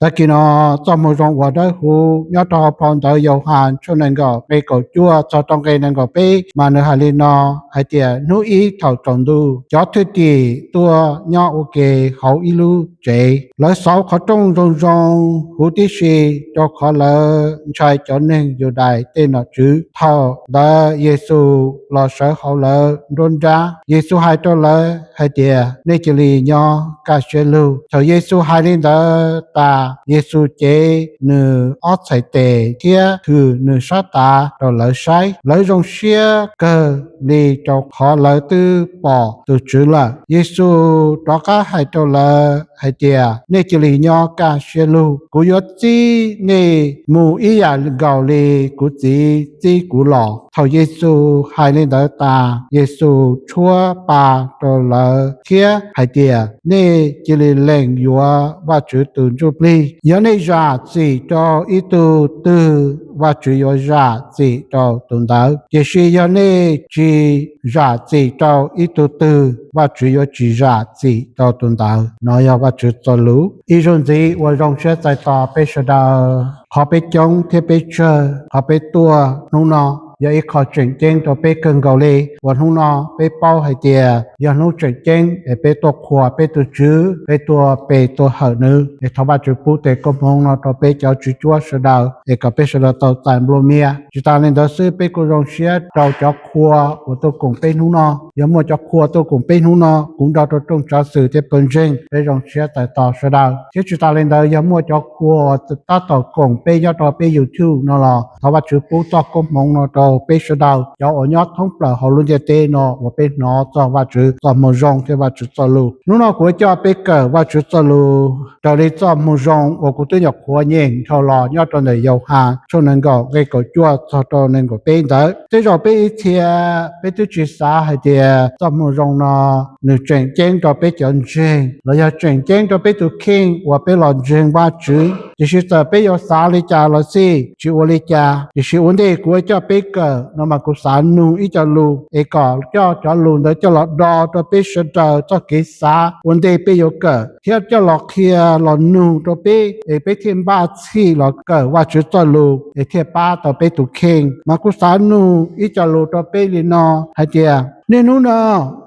Tag kis no, txoj moo zoo uas dawb huv nyob rau hauv phau ntawv Yauhas tshooj nees nkaum nqe kaum cuaj txog rau nqe nees nkaum peb mas nws hais li no hais tias, hnub ib thaum tsaus ntuj, cov thwj tim tuaj nyob ua ke hauv ib lub tsev. Lawv xauv qhov rooj zoo zoo huv tib si, rau qhov lawv ntshai cov neeg Yudais tej nom tswv. Thaum ntawd Yexus los sawv hauv lawv nruab nrab. Yexus hais rau lawv hais tias, nej cia li nyob kaj siab lug. Thaum Yexus hais li ntawd tas, Yexus cev nws ob txhais tes thiab hwm nws sab tav rau lawv saib. Lawv zoo siab kawg li rau qhov lawv twb pom tus Tswv lawm. Yexus rov qab hais rau lawv hais tias, nej cia li nyob kaj siab lug. Kuv yuav txib nej mus ib yam nkaus li kuv Txiv txib kuv los. Thaum Yexus hais li ntawd tas, Yexus tshuab pa rau lawv thiab hais tias, nej cia li lees yuav Vajtswv tus ntsuj plig. Yog nej zam txim rau ib tug twg, Vajtswv yuav zam txim rau tus ntawd. Tiam sis yog nej tsis zam txim rau ib tug twg, Vajtswv yuav tsis zam txim rau tus ntawd. Nov yog Vajtswv txoj lus. Ib zaug ntxiv ua zoo siab txais tos peb sawv daws, qhov peb coob thiab peb tsawg, qhov peb tuaj hnub no yog ib qho tseem ceeb rau peb kawg nkaus li. Uas hnub no peb paub hais tias yog hnub tseem ceeb es peb tuaj qhuas peb tus Tswv, peb tuaj pe tuaj hawm nws. Es thov Vajtswv pub tes koob hmoov no rau peb cov tswv cuab sawv daws es kom peb sawv daws tau txais nplua mias. Tsis tas li ntawd xwb, peb kuj zoo siab rau cov qhua uas tuaj koom peb hnub no. Yog muaj cov qhua tuaj koom peb hnub no, kuv nrog rau rooj tsav xwm thiab pawg ntseeg, peb zoo siab txais tos sawv daws. Thiab tsis tas li ntawd, yog muaj cov qhua uas tab tom koom peb nyob rau peb YouTube no los thov Vajtswv pub txoj koob hmoov no rau peb sawv daws cov uas nyob thoob plaws hauv lub ntiaj teb no uas peb hnov txog Vajtswv txoj moo zoo thiab Vajtswv txoj lus. Hnub no kuv coj peb kawm Vajtswv txoj lus raws li txoj moo zoo uas kuv twb nyuam qhuav nyeem dhau los nyob rau ntawm Yauhas tshooj nees nkaum nqe kaum cuaj txog rau nees nkaum peb ntawd. Tej zaum peb ib txhia peb twb tsis xav hais tias txoj moo zoo no nws tseem ceeb rau peb cov ntseeg los yog tseem ceeb rau peb tus kheej uas peb los ntseeg Vajtswv. Tiam sis txawm peb yuav xav li cas los xij, tsis ua li cas, tiam sis ua ntej kuv coj peb kawm no mas kuv xav nug ib co lus es kom coj cov lus ntawd coj los do rau peb sawv daws txoj kev xav ua ntej peb yuav kawm, thiab coj los qhia los nug rau peb es peb thiaj npaj txhij los kawm Vajtswv txoj lus es thiaj pab tau peb tus kheej. Mas kuv xav nug ib co lus rau peb li no hais tias, niaj hnub no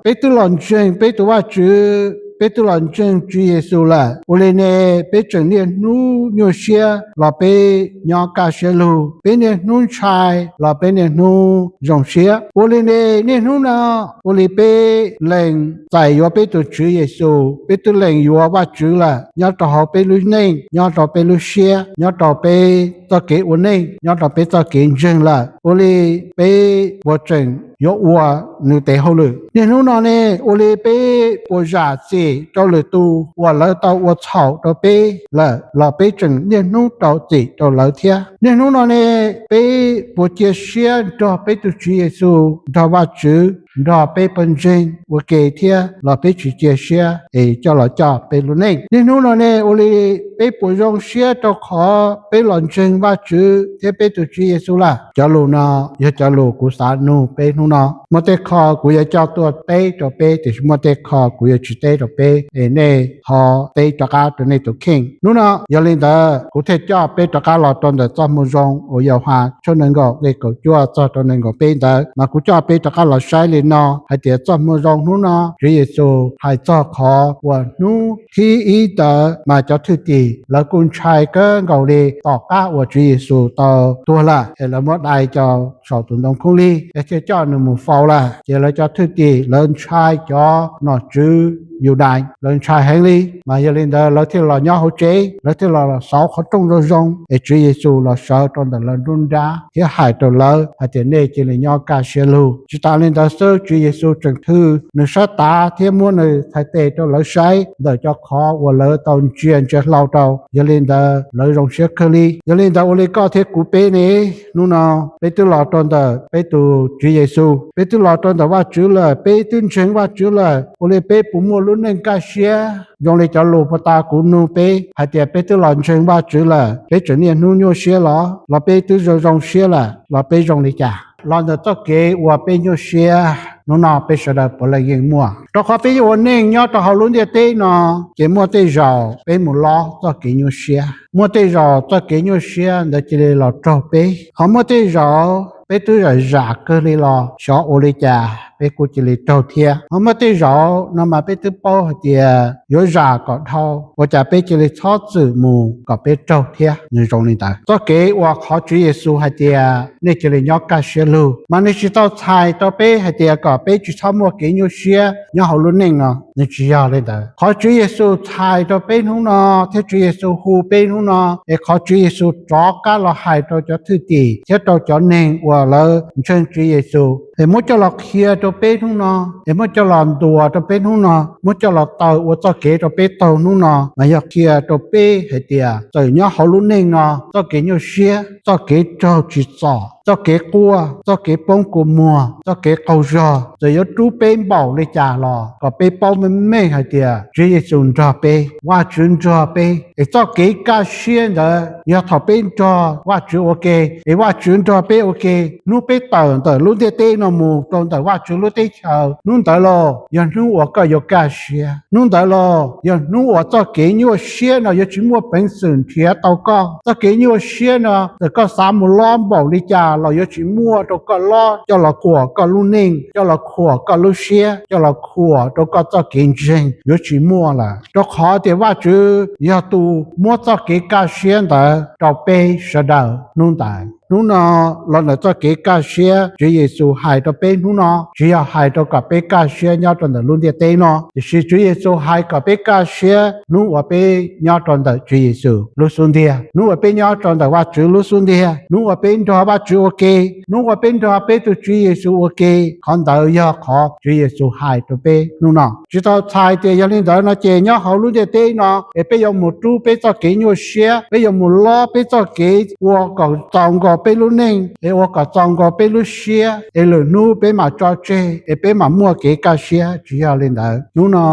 peb twb los ntseeg peb tus Vajtswv, peb twb los ntseeg Tswv Yexus lawm, ua li ne peb tseem niaj hnub nyuaj siab los peb nyob kaj siab lug, peb niaj hnub ntshai los peb niaj hnub zoo siab? Ua li ne niaj hnub no, ua li peb lees txais yuav peb tus Tswv Yexus, peb twb lees yuav Vajtswv lawm nyob rau hauv peb lub neej, nyob rau peb lub siab, nyob rau peb txoj kev ua neej, nyob rau peb txoj kev ntseeg lawm, ua li peb puas tseem yuav ua nws tes hauj lwm? Niaj hnub no ne, ua li peb puas zam txim rau lwm tus uas lawv tau ua txhaum rau peb lawm los peb tseem niaj hnub rau txim rau lawv thiab? Niaj hnub no ne, peb puas cia siab nrog peb tus Tswv Yexus, nrog Vajtswv, nrog peb pawg ntseeg ua ke thiab los peb tsis cia siab es coj los coj peb lub neej? Niaj hnub no ne, ua li peb puas zoo siab rau qhov peb los ntseeg Vajtswv thiab peb tus Tswv Yexus lawm? Cov lus no yog cov lus kuv xav nug peb hnub no. Muaj tej qho kuv yuav coj tuaj teb rau peb, tiam sis muaj tej qho kuv yuav tsis teb rau peb es nej ho teb rov qab rau nej tus kheej. Hnub no yog li ntawd kuv thiaj coj peb rov qab los rau ntawm txoj moo zoo uas Yauhas tshooj nees nkaum nqe kaum cuaj txog rau nees nkaum peb ntawd, mas kuv coj peb rov qab los saib li no hais tias txoj moo zoo hnub no Tswv Yexus hais txog qhov uas hnub thib ib ntawd mas cov thwj tim lawv kuj ntshai kawg nkaus li tom qab uas Tswv Yexus tau tuag lawm es lawv muab dai cov saum tus ntoo khoob lig es thiaj coj nws mus faus lawm. Ces lawv cov thwj tim lawv ntshai cov nom tswv Yudais, lawv ntshai heev li. Mas yog li ntawd lawv thiaj los nyob hauv tsev, lawv thiaj los xauv qhov rooj zoo zoo es Tswv Yexus los sawv rau ntawm lawv nruab nrab thiab hais rau lawv hais tias nej cia li nyob kaj siab lug. Tsis tas li ntawd xwb, Tswv Yexus tseem hwm nws sab tav thiab muab nws txhais tes rau lawv saib ntawm cov qhov uas lawv tau ntsia ntsia hlau rau. Yog li ntawd lawv zoo siab kawg li. Yog li ntawd ua li koj thiab kuv peb ne, hnub no peb twb los rau ntawm peb tus Tswv Yexus, peb twb los rau ntawm Vajtswv lawm, peb twb ntseeg Vajtswv lawm, ua li peb puas muaj lub neej kaj siab zoo li cov lus puag ta kuv nug peb hais tias peb twb los ntseeg Vajtswv lawm, peb tseem niaj hnub nyuaj siab los, los peb twb zoo zoo siab lawm los peb zoo li cas? Los ntawm txoj kev uas peb nyuaj siab Hnub no peb sawv daws puav leej yeej muaj, rau qhov peb ua neej nyob rau hauv lub ntiaj teb no, ces muaj tej zaum peb mus lob txoj kev nyuaj siab, muaj tej zaum txoj kev nyuaj siab ntawd cia li los raug peb, ho muaj tej zaum peb twb zam zam kawg li los xyov ua li cas peb kuj cia li raug thiab, ho muaj tej zaum no mas peb twb paub hais tias yuav zam kom dhau, ua cas peb cia li txhob txwm mus kom peb raug thiab. Nws zoo li ntawd. Txoj kev uas qhov Tswv Yexus hais tias nej cia li nyob kaj siab lug, mas nws tsis tau txhais rau peb hais tias kom peb tsis txhob muaj kev nyuaj siab nyob hauv lub neej no. Nws tsis yog li ntawd. Qhov Tswv Yexus txhais rau peb hnub no thiab Tswv Yexus hu peb hnub no, es qhov Tswv Yexus rov qab los hais rau cov thwj tim thiab rau cov neeg uas lawv ntseeg Tswv Yexus, es muab coj los qhia rau peb hnub no, es muab coj los ntuas rau peb hnub no, muab coj los taw ua txoj kev rau peb taug hnub no, mas yog qhia rau peb hais tias txawm nyob hauv lub neej no txoj kev nyuaj siab, txoj kev raug tsim txom, txoj kev quaj, txoj kev poob kua muag, txoj kev qaug zog, txawm yuav rub peb npaum li cas los kom peb paub meej meej hais tias Tswv Yexus nrog peb, Vajtswv nrog peb. Es txoj kev kaj siab ntawd yog thaum peb nrog Vajtswv ua ke, es Vajtswv nrog peb ua ke, hnub peb tawm ntawm lub ntiaj teb no mus rau ntawm Vajtswv lub teb chaws, hnub ntawd los yog hnub uas koj yuav kaj siab. Hnub ntawd los yog hnub uas txoj kev nyuaj siab no yuav tsis muaj peev xwm nrhiav tau koj. Txoj kev nyuaj siab no txawm koj xav mus lob npaum li cas los yuav tsis muaj rau koj lob coj los khuam koj lub neej, coj los khuam koj lub siab, coj los khuam rau koj txoj kev ntseeg, yuav tsis muaj lawm. Rau qhov tias Vajtswv yog tus muab txoj kev kaj siab ntawd rau peb sawv daws hnub ntawd. Hnub no los ntawm txoj kev kaj siab Tswv Yexus hais rau peb hnub no tsis yog hais rau kom peb kaj siab nyob rau ntawm lub ntiaj teb no, tiam sis Tswv Yexus hais kom peb kaj siab hnub uas peb nyob rau ntawm Tswv Yexus lub xub ntiag, hnub uas peb nyob rau ntawm Vajtswv lub xub ntiag, hnub uas peb nrog Vajtswv ua ke, hnub uas peb nrog peb tus Tswv Yexus ua ke. Qhov ntawd yog qhov Tswv Yexus hais rau peb hnub no. Tsis tau txhais tias yog li ntawd no ces nyob hauv lub ntiaj teb no es peb yuav mus rub peb txoj kev nyuaj siab, peb yuav mus lob peb txoj kev ua kom txaus nkaus peb lub neej, es ua kom txaus nkaus peb lub siab, es lwm hnub peb mam tso tseg, es peb mam muaj kev kaj siab. Tsis yog li ntawd. Hnub no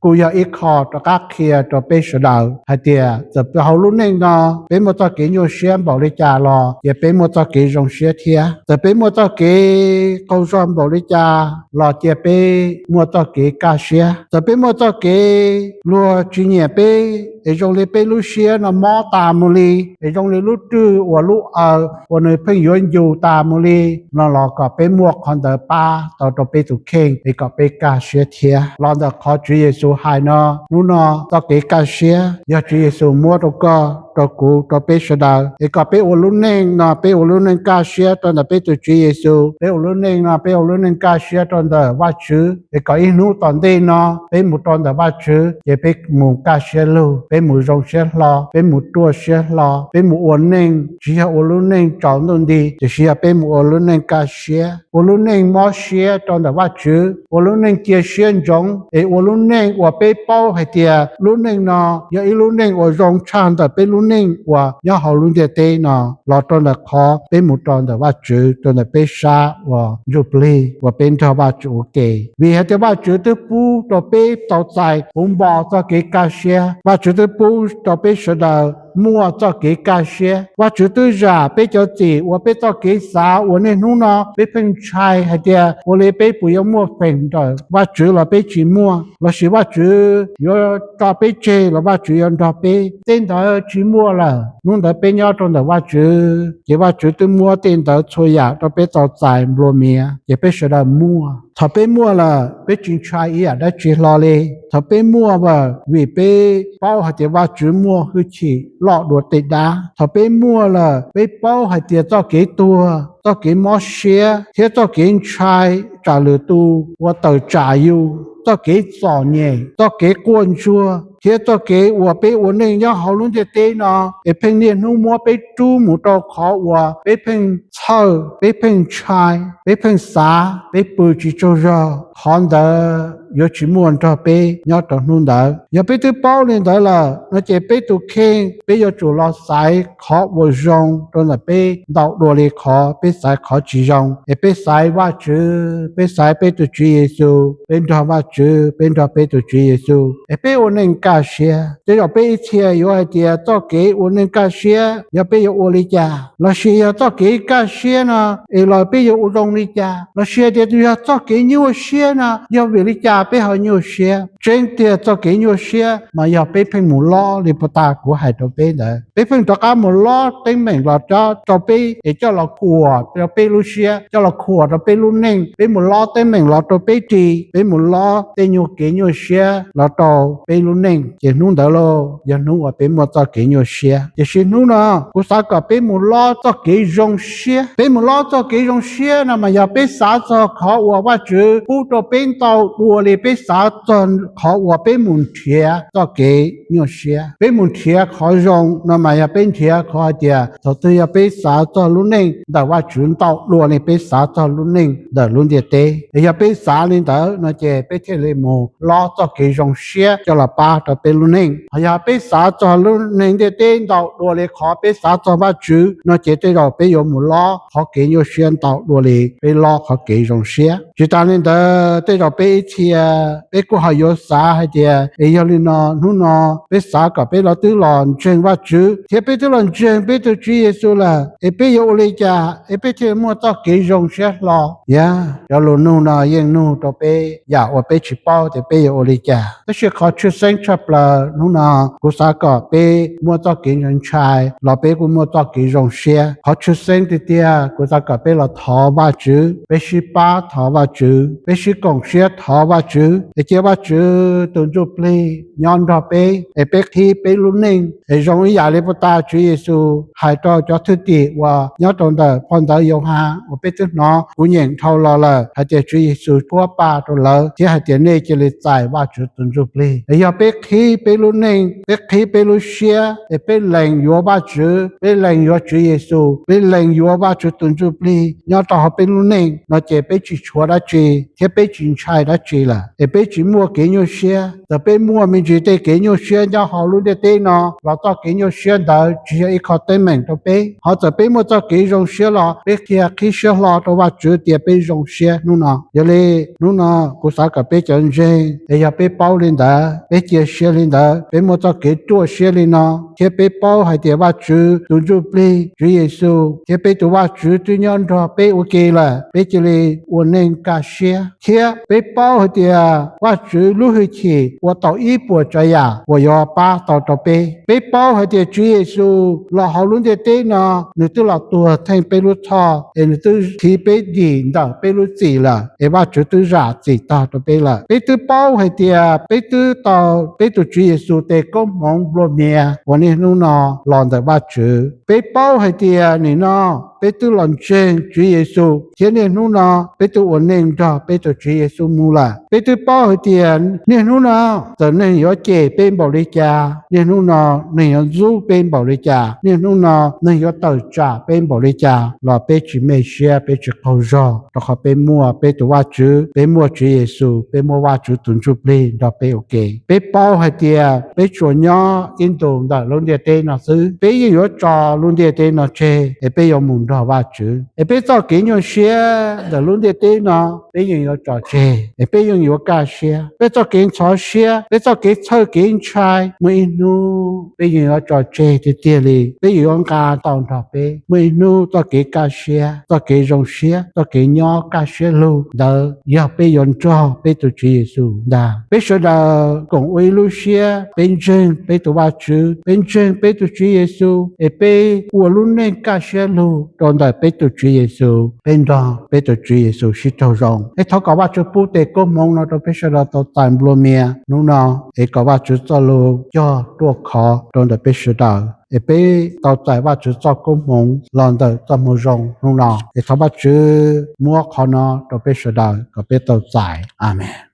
kuj yog ib qho rov qab qhia rau peb sawv daws hais tias txawm hauv lub neej no peb muaj txoj kev nyuaj siab npaum li cas los ces peb muaj txoj kev zoo siab thiab. Txawm peb muaj txoj kev qaug zog npaum li cas los cia peb muaj txoj kev kaj siab. Txawm peb muaj txoj kev luag tsis nyiam peb, es zoo li peb lub siab no mob tas mus li, es zoo li lub rwg uas lub aws uas nws pheej yuav ncu tas mus li no los kom peb muaj qhov ntawd pab tau rau peb tus kheej es kom peb kaj siab thiab. Los ntawm qhov Tswv Yexus hais no, hnub no txoj kev kaj siab yog Tswv Yexus muab rau koj, rau kuv, rau peb sawv daws, es kom peb ua lub neej no peb ua lub neej kaj siab rau ntawm peb tus Tswv Yexus. Peb ua lub neej no peb ua lub neej kaj siab rau ntawm Vajtswv, es kom ib hnub tom ntej no peb mus rau ntawm Vajtswv ces peb mus kaj siab lug, peb mus zoo siab hlo, peb mus ruaj siab hlo, peb mus ua neej tsis yog ua lub neej tsaus ntuj nti, tiam sis yog peb mus ua lub neej kaj siab, ua lub neej mob siab rau ntawm Vajtswv, ua lub neej cia siab ntsoov, es ua lub neej uas peb paub hais tias lub neej no yog ib lub neej uas zoo tshaj ntawm peb lub neej uas nyob hauv lub ntiaj teb no. Los rau ntawm qhov peb mus rau ntawm Vajtswv, rau ntawm peb sab uas ntsuj plig uas peb nrog Vajtswv ua ke. Vim hais tias Vajtswv twb pub rau peb tau txais puv npo txoj kev kaj siab, Vajtswv twb pub rau peb sawv daws muaj txoj kev kaj siab. Vajtswv twb zam peb cov txim uas peb txoj kev xav uas niaj hnub no peb pheej ntshai hais tias ua li peb puas yuav muaj feem ntawm Vajtswv los peb tsis muaj, lossis Vajtswv yuav tso peb tseg los Vajtswv yuav nrog peb, tej ntawd tsis muaj lawm. Hnub ntawd peb nyob rau ntawm Vajtswv ces Vajtswv twb muab tej ntawd txhua yam rau peb tau txais nplua mias ces peb sawv daws muaj. Thaum peb muaj lawm peb tsis ntshai ib yam dab tsi hlo li. Thaum peb muaj lawm vim peb paub hais tias Vajtswv muaj hwj chim loj dua tej dab. Thaum peb muaj lawm peb paub hais tias txoj kev tuag, txoj kev mob siab thiab txoj kev ntshai tsam lwm tus ua tawm tsam yus, txoj kev txom nyem, txoj kev quaj ntsuag thiab txoj kev uas peb ua neej nyob hauv lub ntiaj teb no es pheej niaj hnub muab peb rub mus rau qhov uas peb pheej txhawj, peb pheej ntshai, peb pheej xav, peb pw tsis tsaug zog. qhov ntawd yuav tsis muaj nrog peb nyob rau hnub ntawd. Yog peb twb paub li ntawd lawm no ces peb tus kheej peb yuav tsum los xaiv qhov uas zoo rau ntawm peb ntau dua li qhov peb xaiv qhov tsis zoo. Es peb xaiv Vajtswv, peb xaiv peb tus Tswv Yexus, peb nrog Vajtswv, peb nrog peb tus Tswv Yexus, es peb ua neej kaj siab. Tej zaum peb ib txhia yuav hais tias txoj kev ua neej kaj siab yog peb yuav ua li cas, lossis yog txoj kev kaj siab no es los peb yuav ua zoo li cas, lossis hais tias yog txoj kev nyuaj siab no yog vim li cas peb ho nyuaj siab. Tseeb tiag txoj kev nyuaj siab mas yog peb pheej mus lob li puag ta kuv hais rau peb ntawd. Peb pheej rov qab mus lob teeb meem los rau peb es coj los khuam rau peb lub siab, coj los khuam rau peb lub neej. Peb mus lob teeb meem los rau peb ris, peb mus lob tej nyuag kev nyuaj siab los rau peb lub neej, ces hnub ntawd lauj yog hnub uas peb muaj txoj kev nyuaj siab. Tiam sis hnub no kuv xav kom peb mus lob txoj kev zoo siab. Peb mus lob txoj kev zoo siab no mas yog peb xav txog qhov uas Vajtswv pub rau peb ntau dua li peb xav txog qhov uas peb mus nrhiav txoj kev nyuaj siab. Peb mus nrhiav qhov zoo no mas yog peb nrhiav qhov hais tias thaum twg yog peb xav txog lub neej ntawm Vajtswv ntau dua li peb xav txog lub neej ntawm lub ntiaj teb. Es yog peb xav li ntawd no ces peb thiaj li mus lob txoj kev zoo siab coj los pab rau peb lub neej. Hos yog peb xav txog lub neej ntiaj teb ntau dua li qhov peb xav txog Vajtswv no ces tej zaum peb yuav mus lob qhov kev nyuaj siab ntau dua li peb lob qhov kev zoo siab. Tsis tas li ntawd tej zaum peb ib txhia peb kuj ho yuav xav hais tias es yog li no hnub no peb xav kom peb los twb los ntseeg Vajtswv thiab peb twb los ntseeg peb tus Tswv Yexus lawm es peb yuav ua li cas es peb thiaj muaj txoj kev zoo siab hlo? Yog cov lus nug no yeej nug rau peb yam uas peb tsis paub tias peb yuav ua li cas. Tab sis qhov tshwj xeeb tshaj plaws hnub no kuv xav kom peb muaj txoj kev ntshai los peb kuj muaj txoj kev zoo siab. Qhov tshwj xeeb tiag tiag kuv xav kom peb los thov Vajtswv, peb sib pab thov Vajtswv, peb sib koom siab thov Vajtswv es cia Vajtswv tus Ntsuj Plig nyob nrog peb es peb qhib peb lub neej es zoo ib yam li puag ta Tswv Yexus hais rau cov thwj tim uas nyob rau ntawm phau ntawv Yauhas uas peb twb hnov kuv nyeem dhau los lawm hais tias Tswv Yexus tshuab pa rau lawv thiab hais tias nej cia li txais Vajtswv tus Ntsuj Plig. Es yog peb qhib peb lub neej, peb qhib peb lub siab es peb lees yuav Vajtswv, peb lees yuav Tswv Yexus, peb lees yuav Vajtswv tus Ntsuj Plig nyob rau hauv peb lub neej no ces peb tsis tshuav dab tsi thiab peb tsis ntshai dab tsi lawm es peb tsis muaj kev nyuaj siab. Txawm peb muaj me ntsis tej kev nyuaj siab nyob hauv lub ntiaj teb no los txoj kev nyuaj siab ntawd tsis yog ib qho teeb meem rau peb. Ho txawm peb muaj txoj kev zoo siab los peb qhia qhib siab hlo rau Vajtswv tias peb zoo siab hnub no. Yog li hnub no kuv xav kom peb cov ntseeg es yog peb paub li ntawd, peb cia siab li ntawd, peb muaj txoj kev ruaj siab li no thiab peb paub hais tias Vajtswv tus Ntsuj Plig, Tswv Yexus thiab peb tus Vajtswv twb nyob nrog peb ua ke lawm, peb cia li ua neej kaj siab thiab peb paub hais tias Vajtswv lub hwj chim ua tau ib puas tsav yam uas yuav pab tau rau peb. Peb paub hais tias Tswv Yexus los hauv lub ntiaj teb no, nws twb los tuag theej peb lub txhoj es nws twb qhib peb dim ntawm peb lub txim lawm es Vajtswv twb zam txim tag rau peb lawm. Peb twb paub hais tias peb twb tau peb tus Tswv Yexus tes koob hmoov nplua mias uas niaj hnub no los ntawm Vajtswv. Peb paub hais tias nim no peb twb los ntseeg Tswv Yexus thiab niaj hnub no peb twb ua neej nrog peb tus Tswv Yexus mus lawm. Peb twb paub hais tias niaj hnub no txawm neeg yuav cem peb npaum li cas, niaj hnub no neeg yuav ntxub peb npaum li cas, niaj hnub no neeg yuav tawm tsam peb npaum li cas los peb tsis me siab, peb tsis qaug zog, rau qhov peb muaj peb tus Vajtswv, peb muaj Tswv Yexus, peb muaj Vajtswv tus Ntsuj Plig nrog peb ua ke. Peb paub hais tias peb tsuas nyob ib ntus ntawm lub ntiaj teb no xwb, peb yeej yuav tso lub ntiaj teb no tseg es peb yuav mus nrog Vajtswv. Es peb txoj kev nyuaj siab ntawm lub ntiaj teb no peb yeej yuav tso tseg es peb yeej yuav kaj siab. Peb txoj kev ntxhov siab, peb txoj kev txhawj kev ntshai muaj ib hnub peb yeej yuav tso tseg tiag tiag li, peb yeej yuav nqa tau nrog peb. Muaj ib hnub txoj kev kaj siab, txoj kev zoo siab, txoj kev nyob kaj siab lug ntawd yog peb yuav nrog peb tus Tswv Yexus ntag. Peb sawv daws koom ua ib lub siab, peb ntseeg peb tus Vajtswv, peb ntseeg peb tus Tswv Yexus es peb ua lub neej kaj siab lug rau ntawm peb tus Tswv Yexus, peb nrog peb tus Tswv Yexus sib raug zoo. Es thov kom Vajtswv pub tes koob hmoov no rau peb sawv daws tau txais nplua mias hnub no, es kom Vajtswv txoj lus cog ruaj khov rau ntawm peb sawv daws es peb tau txais Vajtswv txoj koob hmoov los ntawm txoj moo zoo hnub no. Es thov Vajtswv muab qhov no rau peb sawv daws kom peb tau txais. Amees.